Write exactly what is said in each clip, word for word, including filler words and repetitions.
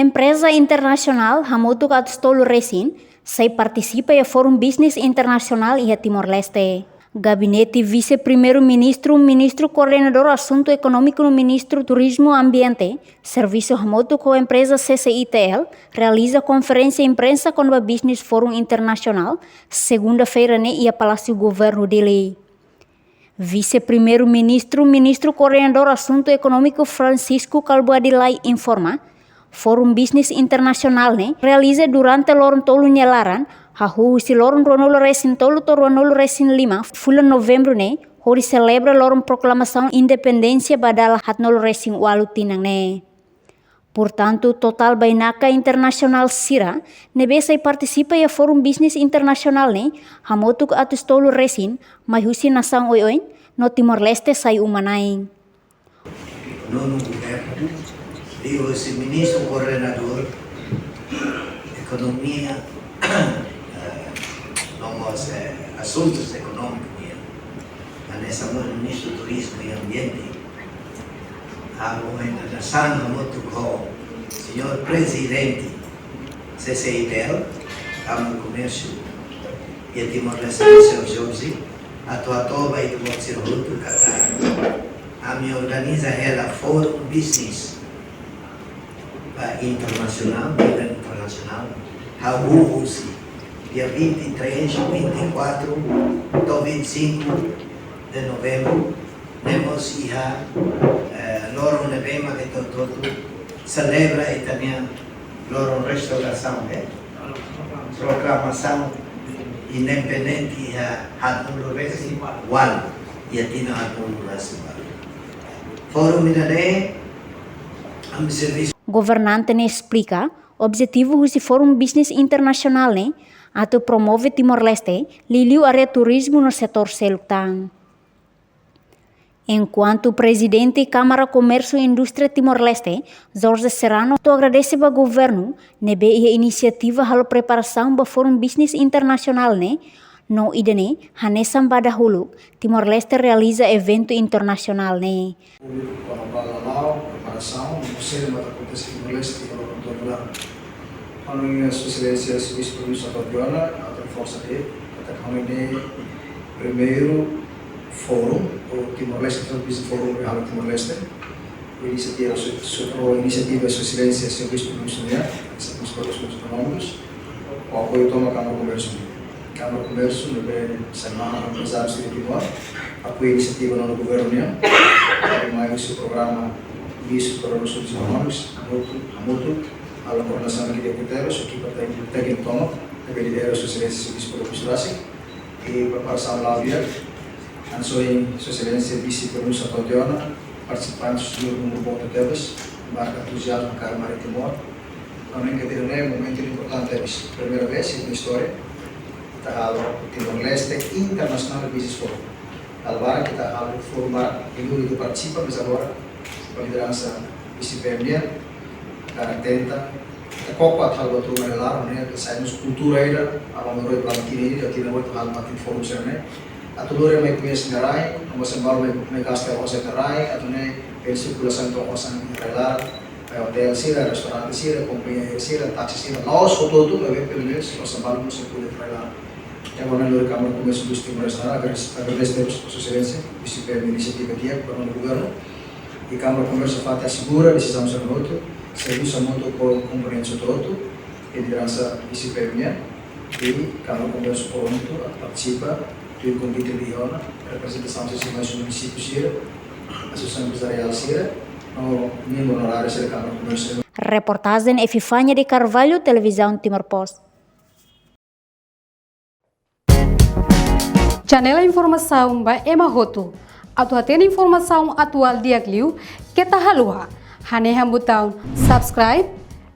Empreza internasionál hamutuk atus tolu resin sei partisipa iha Forum Bisnis Internasionál iha Timor-Leste. Gabinete Vise-Primeiru-Ministru, Ministru Koordenadór Asuntu Ekonómiku no Ministru Turizmu Ambiente, servisu hamutuk ho empreza C C I T L, realiza konferénsia imprensa kona-ba Business Forum Internasionál, segunda-feira ne'e iha Palásiu Governu Dili. Vise-Primeiru-Ministru, Ministru Koordenadór Asuntu Ekonómiku Francisco Kalbuadi Lay informa, Forum Bisnis Internasionál ne'e realiza durante loron tolu nia laran, hahú husi loron ruanulu resin tolu to'o ruanulu resin lima fulan Novembru ne'e, hodi selebra loron proklamasaun independénsia ba dala haatnulu resin ualu tinan ne'e. Portantu, totál bainaka internasionál sira ne'ebé sei partisipa iha Forum Bisnis Internasionál ne'e hamutuk atus tolu resin, mai husi nasaun oioin no Timor-Leste sai uma-na'in. Nonu governu, liuhusi Ministru Koordenadór Ekonomia, eh, no mós, eh, Asuntus Ekonómikus nian, hanesan mós Ministru Turizmu i Ambiente. Ha'u ainda hanesan hamutuk ho Señór Prezidente C C I T L, Kámara Komérsiu iha Timor-Leste, Señór Jorge, atu hato'o ba ita-boot sira hotu katak ami organiza hela Forum Bisnis ba internasionál, nivel internasionál, hahú husi dia vinte e três, vinte e quatro to'o vinte e cinco de novembro, ne'e mós iha, eh, loron ne'ebé mak ita hotu selebra ita-nia loron restaurasaun, eh? Proklamasaun independente iha haatnulu resin ualu, iha tinan haatnulu resin ualu. Forum ida-ne'e, ami servisu. Governante ne'e esplika, objetivu husi Forum Bisnis Internasionál ne'e atu promove Timor-Leste, liuliu área turizmu no setór seluk tan. Enkuantu Prezidente Kámara Komérsiu Indústria Timor-Leste, Jorge Serrano, atu agradese ba governu ne'ebé iha inisiativa halo preparasaun ba Forum Bisnis Internasionál ne'e, no ida-ne'e hanesan ba dahuluk Timor-Leste realiza eventu internasionál ne'e. Públiku kona-ba lala'ok, preparasaun, no sé mak akontese Timor-Leste iha loron tolu hela. Ha'u-nia Sua Exelénsia Vise-Primeiru-Ministru Sato Tiona, atu reforsa de'it katak ha'u-nia primeiru forum, ou Timor-Leste, Business Forum, halo Timor-Leste. Inisiativa su-, su-, ou inisiativa Sua Exelénsia Vise-Primeiru-Ministru nian, hanesan mós Ministru Asuntus Ekonómikus, ho apoiu tomak Kámara Komérsiu. Kámara Komérsiu ne'ebé sai mama emprezáriu sira iha Timor, apoia inisiativa nonu governu nian, mai husi programa Ministru Koordenadór Asuntus Ekonómikus, hamutuk, hamutuk, halo koordenasaun ho ekipa tékniku, tékniku tomak, ne'ebé lidera Sua Exelénsia Vise-Primeiru-Ministru rasik, i preparasaun la'o di'ak, hanesan Sua Exelénsia Vise-Primeiru-Ministru Sato Tiona, partisipantes do grupo tebes, marka entuziazmu kaer mai Timor. Ha'u hanoin katak ida-ne'e momentu importante tebes, primeira vez iha istória, ita halo Timor-Leste International Business Forum. Agora ita halo forum barak, iha liur ita partisipa, mas agora, ho lideransa Vise-Primeiru-Ministru nian, hakarak tenta, ita koko atu halo buat ruma iha laran, ne'e, ita sai mós kultura ida, aban-bainrua ita la'o iha tinan ida, tinan oin ita halo fatin forum sira-ne'e. Atu lori mai koñese ita-nia rai, no mós ema balu mai, mai gasta osan iha rai, atu nune'e, bele sirkulasaun ita-nia osan iha rai laran, ba otél sira, restaurante sira, kompañia aérea sira, táksi sira, la'ós hotu-hotu, maibé pelumenus, osan balu mós sirkula iha rai laran. Iha ne'e lori Kámara Komérsiu Indústria Timor-Leste, agradese, agradese tebes Sua Exelénsia, Vise-Primeiru-Ministru, inisiativa di'ak ba nonu governu. I Kámara Komérsiu fatin asegura desizaun sira hotu, servisu hamutuk ho komponente hotu-hotu, lideransa Vise-Primeiru-Ministru nian, i Kámara Komérsiu prontu atu partisipa, tuir konvite ne'ebé iha ona, reprezentasaun sira mai husi munisípiu sira, asosiasaun emprezariál sira, no membru onoráriu sira Kámara Komérsiu. Reportajen Epifania de Carvalho, Televizaun Timor Post. Janela informasaun ba ema hotu. Atu hatene informasaun atuál di'ak liu, keta haluha hanehan butaun subscribe,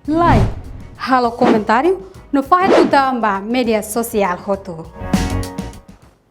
like, halo komentáriu, no fahe tutan ba média sosiál hotu.